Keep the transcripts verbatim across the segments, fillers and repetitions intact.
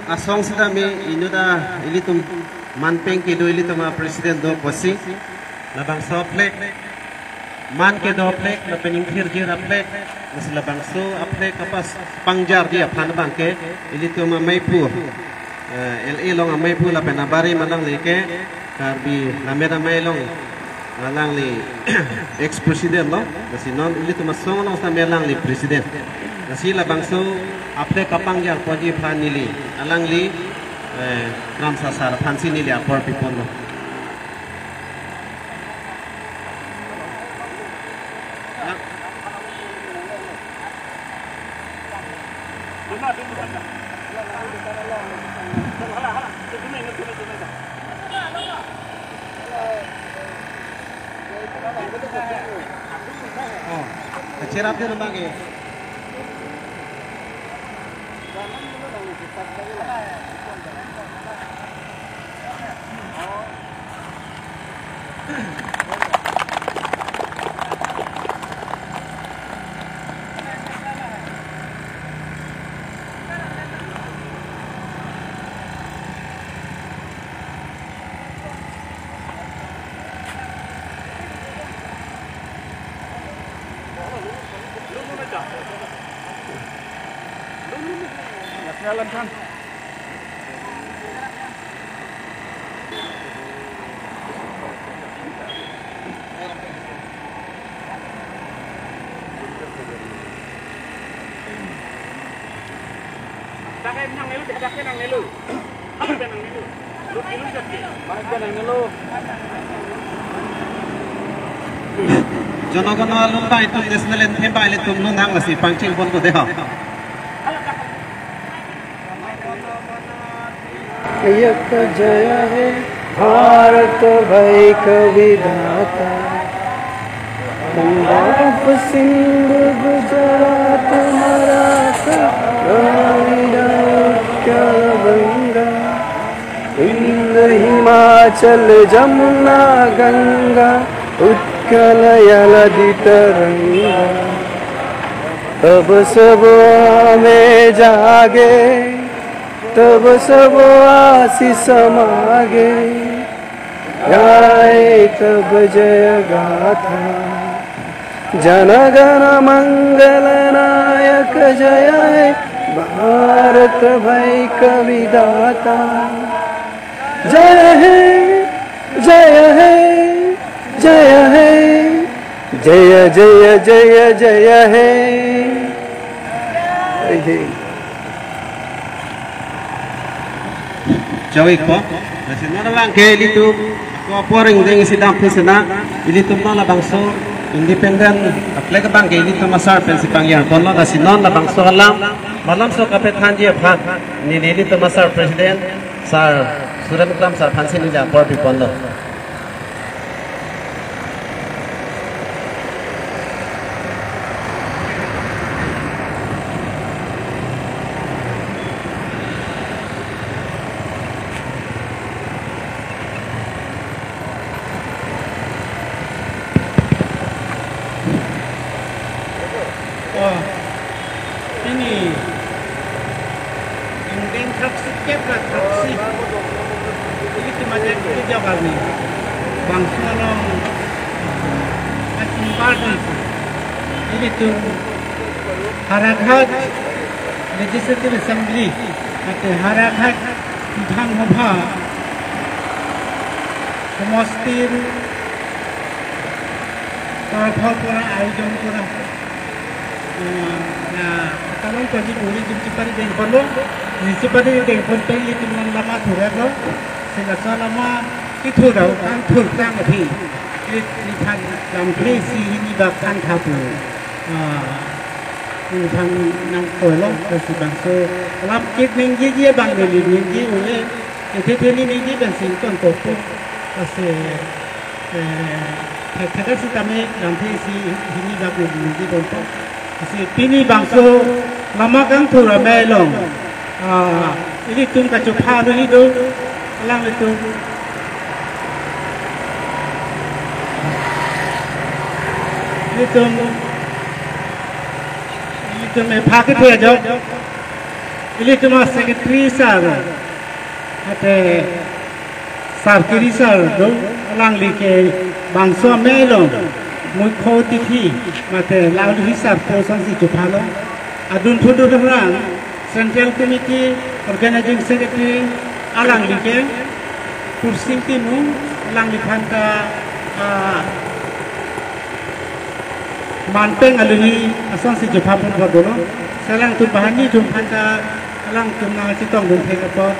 Asong sitame inut ta ilitum manpeng kedo ilitum a-president do pusi. Labangso a-flag, man kedo a-flag, lapen ingthirjir a-flag, lasi labangso a-flag kapas pangjarji aphan abangke ilitum ameipu, eh, L A along ameipu lapen abarim alangli ke Karbi Lammet Amei along, alangli ex-president lo, lasi non ilitum asong along sitame alangli president. Lasi labangso a-flag kapangjar ponji aphan neli alangli, eh, Kramsa sar aphansi neli apor piponlo. Oh, kacharap dia nambah ke. Jono Gono Adai atum national anthem bai ilitum lunang lasi pangcheng ponpo dei ho. एक जय हे भारत भाई का विधाता, पंजाब सिंध गुजरात मराठा द्राविड़ उत्कल बंगा, हिंद हिमाचल जमुना गंगा उत्कल जलधि तरंगा। तब सब आमे जागे, तब सब आशीष मागे, गाए तब जय गाथा। जन गण मंगल नायक जय हे, भारत भाई का विधाता। जय हे, जय हे, जय हे, जय, जय, जय, जय हे। जय हे। Chawikpo, lasi non abangke ilitum ako apor ingdeng isi damphri sena, ilitum non labangso independent flag abangke ilitum a-sir pensi pangjar ponlo, lasi non labangso alam, malomso kapethanji aphan, neli ilitum a-sir president, sir Suren Kramsa aphansi neli apor piponlo. Oh, pini ingdeng throksi kep ra throksi, ilitum ajat kejok arni bangso along achumbar nangji. Ilitum Howraghat Legislative Assembly mate Howraghat Bidhan Sabha somostir torop pora ayojon kora, eh, na talon toji puri jim chipari dengponlo, jim chipari dengpon pen ilitum non lama thurlo, sila sa lama kethur dau kangthur tang aphi, ili, ili than lamkle isi hini bak than thapu. Ah, ili than nangkoi lo, lasi bangso alam kit ningjeji abang neli ningje un-e, ethe the neli ningje pensi ingtonpo. Lasi, eh, thek thek sitame lamthe isi hini bak neli ningje ponpo. Lasi pini bangso lama kangthur amei along, ah, ilitum kachopha do hini do, alanglitum, ilitum, ilitum epha kethe ajok. Ilitum a-secretary sir, mate sarkiri sir do, alangli ke bangso amei along mukho atithi mate lalu hi sarpo asonsi chophalo. Adun thudu dharang Central Committee Organizing Secretary alangli ke Pursing Timung, alangliphan ta, ah, manpeng aluhi asonsi chopha pon bor dolo. Selang tum bahani tum aphan ta alangtum nangchetongdun thek apot,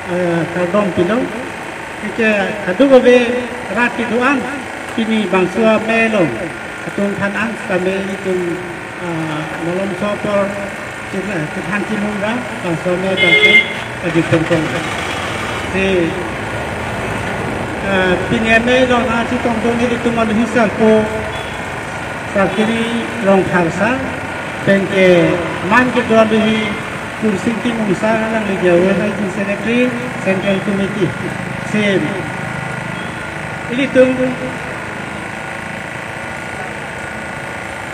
eh, kardom pilo. Ike kadokave rat kedo-an pini bangso amei along atum aphan an sitame itum, ah, malomso apor chethan chimung ra bangso amei abang ke pajutpon tong. Si, ah, pini amei along nangchetongdun ilitum aluhi sarpo sarkiri Rongphar sir, pen ke man kedo aluhi Pursing Timung sir, alangli ke Organizing Secretary Central Committee. Si, ilitum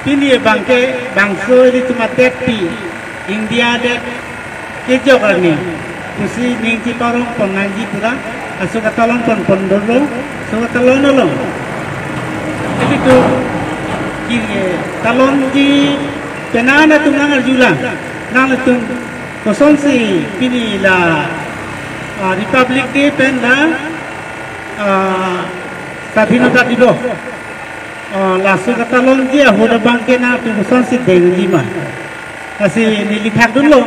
pini abang ke bangso ilitum adet pi India adet kejok arni pusi ning cheparong pon nangji pura, laso katalon pon pon dolo, laso katalon along ilitum kiri talonji penang atum nangarjulang, nanglitum kosonsi pini la, ah, Republic Day pen la, ah, Sadhinota Dibo, ah, laso katalonji ahut abang ke nangtum kosonsi dengji ma. Lasi neli thakdunlo,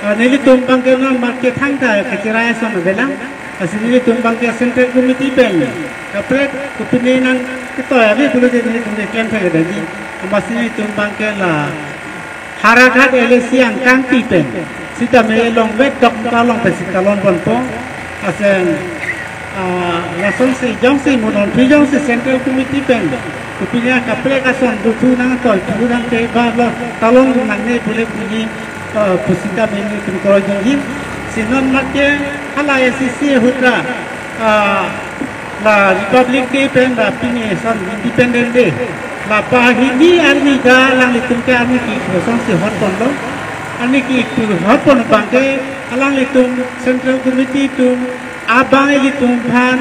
ah, nelitum abang ke nang market thangta kacherai ason avelang. Lasi nelitum abang ke Central Committee pen kaprek kopine nangketoi ave pulote nelitum ke klem thekdetji. Amatsi nelitum abang ke la Howraghat L A C angkang pi pen sitame longvet dok ta long pensi talon ponpo. Lason, ah, lasonsi jongsi mo non phi jongsi Central Committee pen kopine kaprek ason dothu nangtoi thu nangte ba lo talon nangne pule pini, ah, pusitame nelitum kroijongji. Si non market hala A C C ahut ra, ah, la Republic Day pen la pini ason Independence Day, la pahini arni ta alanglitum ke arni ki-ik asonsi hot ponlo. Arni ki-ik hot pon abang ke alanglitum Central Committee atum abang ilitum aphan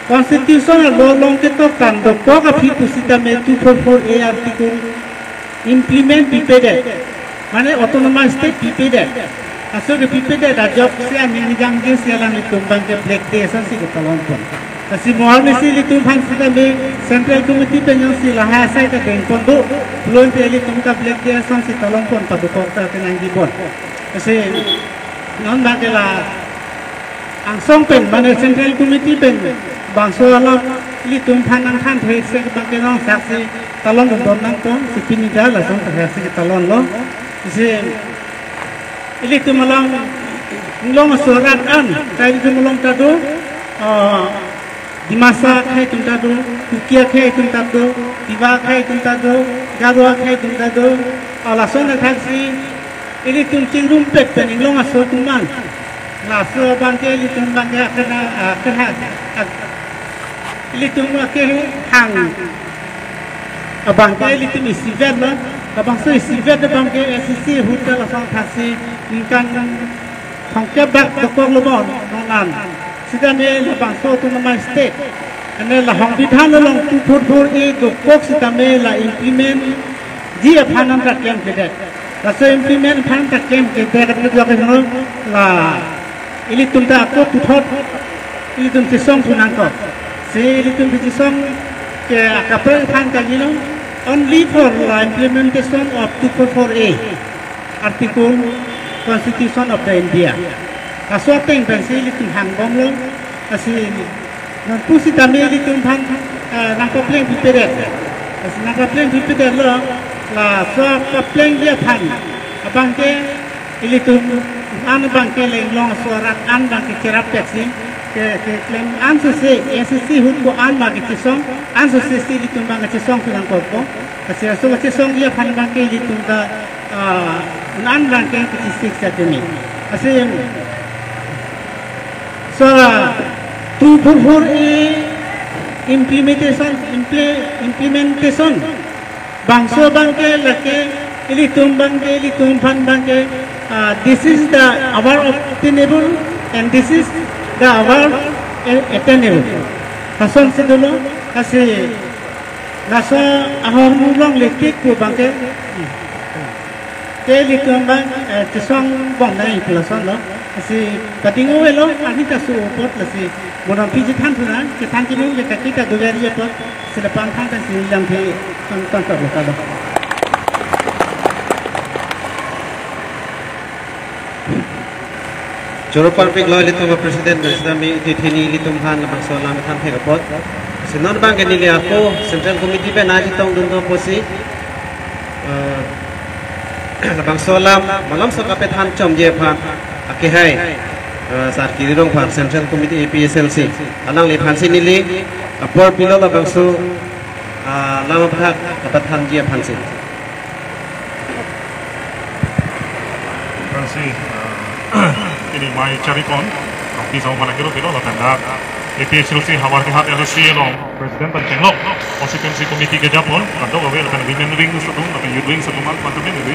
Constitution a-law along ketok tang dokok aphi pusitame two four four A article implement pipedet, mane autonomous state pipedet. Laso kepipedet ajoksi aning nijang jesi alanglitum abang ke Flag Day asonsi ketalon pon. Lasi mo arnisi ilitum aphan sitame Central Committee pen jongsi lahai asai ta deng pon do pulote ilitum ta Flag Day asonsi talon pon padokok ta kenangji bon. Lasi non abang ke la angsong pen, mane Central Committee pen bangso alam ilitum aphan nangthan thek se abang ke nangsaksi talon dondon nangpo, si pini ta lason ta saksi talonlo. Si ilitum along, inglong aso arat an, ta ilitum along ta do, ah, Dimasa akhei atum ta do, Kuki akhei atum ta do, Tiwa akhei atum ta do, Garo akhei atum ta do, ah, lason athaksi ilitum chingrumpet pen inglong aso atum an. Laso abang ke ilitum abang ke akena, ah, keha, ah, ilitum akehang abang ke ilitum isivet lo, labangso isivet abang ke A C C ahut ta lason athaksi ningkan thomkep bak dokok lo bon, non an. Sitame labangso autonomous state, ane la songbidhan along two four four A dokok sitame la implement ji aphan an ta klemkledet. Laso implement aphan ta klemkledet kejok kejok la ilitum ta ako puthot ilitum chesong thu nangkok. Si ilitum chesong ke akaprek aphan kalilo, only for la implementation of two four four A article Constitution of the India. Laso ateng pensi ilitum hangbomlo, lasi non pusitame ilitum aphan, eh, nangpapleng pipedet. Lasi nangpapleng pipedetlo, laso paplengji aphan abang ke ilitum an abang ke le inglong aso arat an abang ke cherap peksi ke, keklem an sese, A C C ahut ko an abang ke chesong, an sese si ilitum abang ke chesong thu nangkokpo. Lasi laso kachesongji aphan abang ke ilitum ta, ah, an abang ke kachesik sa keme. Lasi so two four four A implementation, imple-, implementation bangso abang ke lake ilitum abang ke, ilitum aphan abang ke Uh, this is the hour obtainable and this is the hour a- attainable. Lason si dolo, lasi laso ahormu longle tik pu abangke, ke ilitum abang, eh, chesong bom nangji pu lasonlo. Lasi pading-o-elo, arni ta so apot lasi mo nangpi chethan thu nang, chethan chini je kaki ta dugari apot, si lapu aphan thansi lamthe ton ton lo kalo. Choro parpiklo ilitum a-president, sitame iti thini ilitum aphan labangso alam thanthek apot. Si non abangke neli ako Central Committee pen nangchetongdun do pusi, eh, labangso alam malomso kapethan chomji aphan akehai, eh, Sar Kiri Rongphar, Central Committee A P H L C, alangliphansi neli apor pilo labangso, ah, alam aphan kapethanji aphansi. Aphrangsi, ah, pini mei charipon, ah, pisa mana kilo kilo lapen dak A P H L C Howraghat L A C along President pen chenglok, Constituency Committee kejapon, kadokave lapen Women Wings atum, lapen Youth Wings atum an, mantap ini.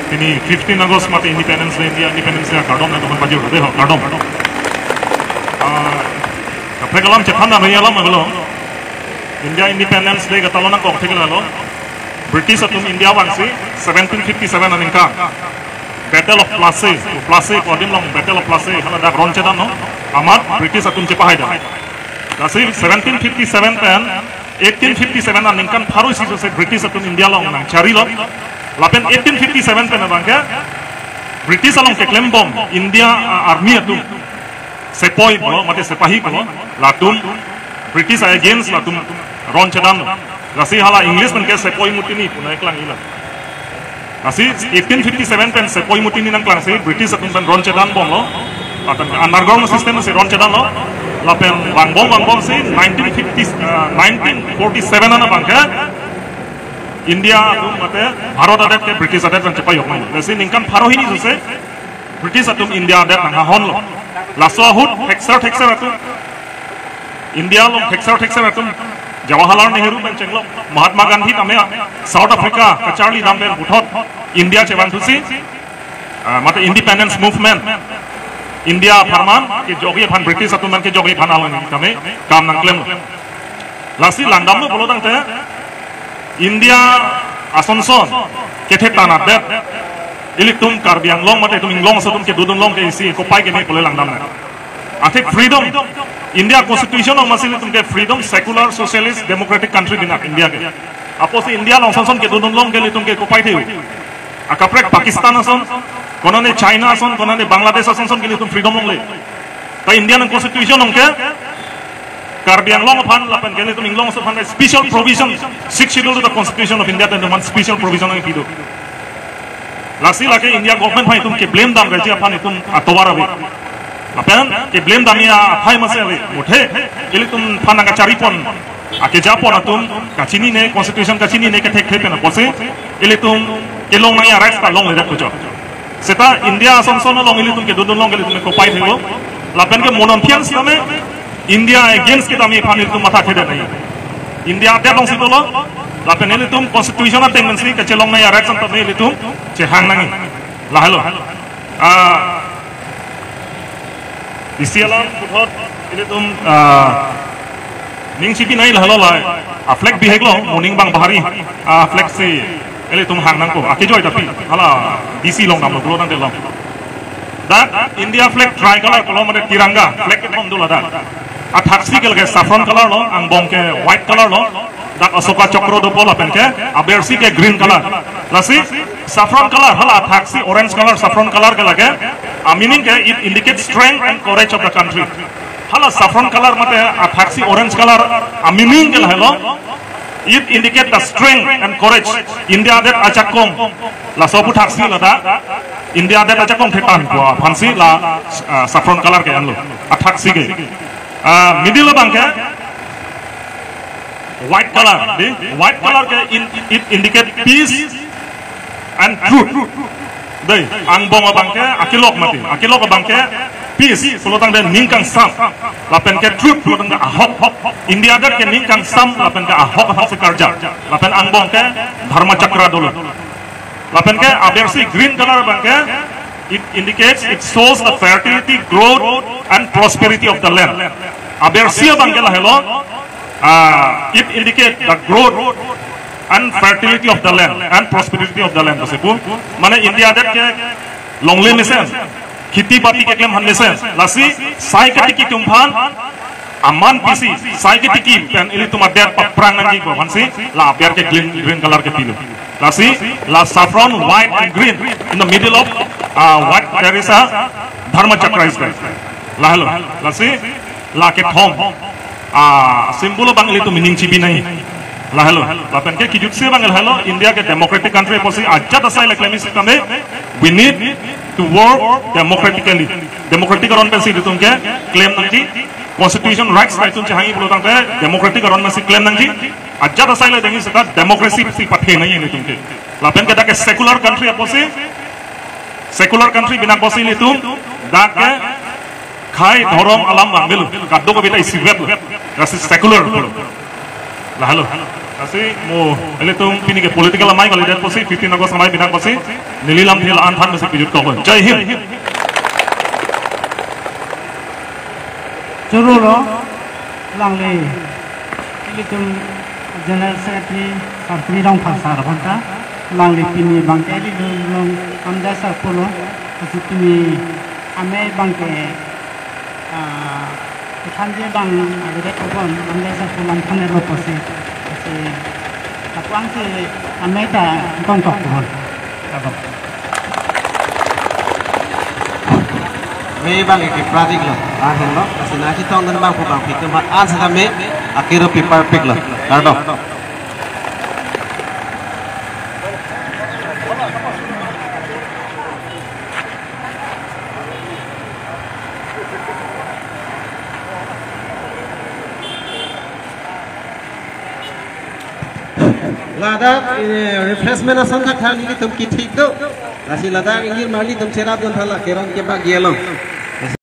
Pini fifteen August mate Independence Day, India Independence Day kardom lapen pajir dei ho, kardom. Ah, kaprek alam chethan nangji alam abang lo. India Independence Day katalon nangkok thek lalo. British atum India vangsi seventeen fifty-seven aningkan Battle of Plassey, Plassey pu adim along Battle of Plassey, hala dak ron chedanlo, amat British atum chepahai dam. Lasi seventeen fifty-seven pen eighteen fifty-seven aningkan pharo isi sose British atum India along nangcharilo. Lapen eighteen fifty-seven pen abangke British along keklembom India, ah, army atum, sepoy pulo, mate sepahi pulo, latum British against latum ron chedanlo. Lasi hala English pen ke sepoy mutiny pu nangklang ila. Lasi eighteen fifty-seven pen sepoy mutiny nangklangsi British atum pen ron chedanbomlo. Lapen underground system si ron chedanlo. Lapen vangbom vangbomsi nineteen fifty, eh, nineteen forty-seven an abangke India atum mate Bharat adet ke British adet pen chepajok nang. Lasi ningkan pharo hini sose British atum India adet nanghahonlo. Laso ahut thekser thekser atum, India along thekser thekser atum, Jawaharlal Nehru pen chenglok, Mahatma Gandhi tame South Africa kacharli dam pen puthot India chevangthusi, ah, mate independence movement, India apharman kejokji aphan, British atum aphan kejokji aphan along tame kam nangklemlo. Lasi langdamlo pulo tangte India asonson kethe tana det, ilitum Karbi Anglong mate itum Inglong aso atum kedodun long ke isi kopai keme pule langdam na. Athe freedom, India Constitution along masi ilitum ke freedom, secular, socialist, democratic country binong India ke. Apotsi India along asonson kedodun long ke ilitum ke kopai theu. Akaprek Pakistan ason, konane China ason, konane Bangladesh asonson ke ilitum freedom longle. Ta Indian Constitution along ke Karbi Anglong aphan lapen ke ilitum Inglong aso aphan special provision, Sixth Schedule to the Constitution of India, ten man special provision nangpi do. Lasi lake India government aphan itum ke blame dam gaji aphan itum atovar ave. Lapen ke blame damji aphai masi ave. Muthe ilitum aphan nangkacharipon, akejapon atum kachinine, Constitution kachinine kethekthe pen apotsi ilitum kelong nangji rights ta longledet kucho. Seta India asonson along ilitum kedodun long ke ilitum kopai thelo. Lapen ke mo non phian sitame India against kita mi aphan ilitum matha thedet nangji. India adet alongsi dolo. Lapen ilitum Constitution ateng pensi kachelong nangji rights an tame ilitum chehang nangji. Lahelo. Ah, isi alam puthot ilitum, ah, ning chipi nangji lahelo la. A-flag bihek lo, mo ning abang bahari. A-flag si ilitum hang nangpo. Akejoi tapi hala D C along damlo pulo tangte long. Dak India flag tricolor pulo mate tiranga flag kethom do ladak. Athaksi ke lake saffron color lo, angbong ke white color lo. Dak Asoka Chakra dopo lapen ke abersi ke green color. Lasi saffron color hala athaksi orange color saffron color ke lake, a-meaning ke it indicates strength and courage of the country. Hala saffron color mate athaksi orange color a-meaning ke lahelo, it indicate the strength and courage India adet ajakong. Laso aputhaksi ladak India adet ajakong thetan pu aphansi la, ah, saffron color ke anlo. Athaksi ke. Ah, middle abangke white color, di? White color ke in, it indicate peace and truth. Dei, angbong abangke akelok mati. Akelok abangke peace, pulo tangte ning kangsam. Lapen ke truth, pulo tangte ahok. India adet ke ning kangsam, lapen ke ahok aphansi karja. Lapen angbong ke Dharma Chakra dolo. Lapen ke abersi green color abangke It indicates, it shows the fertility, growth, and prosperity of the land. Aber isi abang ke lahelo, ah, it indicate the growth and fertility of the land and prosperity of the land. Pusi pu, mane India adet ke longle mesen, kheti bati keklem aphan mesen. Lasi sai ketiki atum aphan aman pisi, sai ketiki pen ilitum adet paphrang nangji pu aphansi la aber ke green, green color kepilo. Lasi la saffron, white and green in the middle of, uh, white, there is a Dharma Chakra is there. Lahelo. Lasi la kethom, ah, symbol abang ilitum meaning chibi nangji. Lahelo. Lapen ke kijutsi abang lahelo, India ke democratic country pusi ajat asai le klem isi tame, we need to work democratically. Democratic aron pensi ilitum keklem nangji. Constitution rights ta itum chehangji pulo tangte democratic aron pensi klem nangji. Ajat asai le dengji seta democracy si pathe nangji ilitum ke. Lapen ke dak ke secular country apotsi, secular country bina apotsi ilitum dak ke khei dhorom alam vangvelo, kadokave ta isivet lo. Lasi secular pulo. Lahelo. Lasi mo ilitum pini ke political amei kalidet pusi, fifteen August amei bina apotsi, neli lamthe la-an than pusi pejut ko. Jai Hind. Choro lo, alangli ilitum General Secretary Sartri Rongphar sir aphan ta, alangli pini abang ke ilitum long amdai sir pulo, lasi pini amei abang ke, ah, kethanji abang avedet apot amdai sir pu lam than-etlo pusi, lasi lapu-an si amei ta tongtok pon. Kardom. Amei abang ke kepra-iklo, ahenlo, lasi nangchetong dun abang pu abang pitum aphan an setame akero pipar piklo. Kardom. Ladak, eh, refreshment ason thakthak nelitum kethik do. Lasi ladak ingir marli atum cherap dun tha la kerong kebak yelong.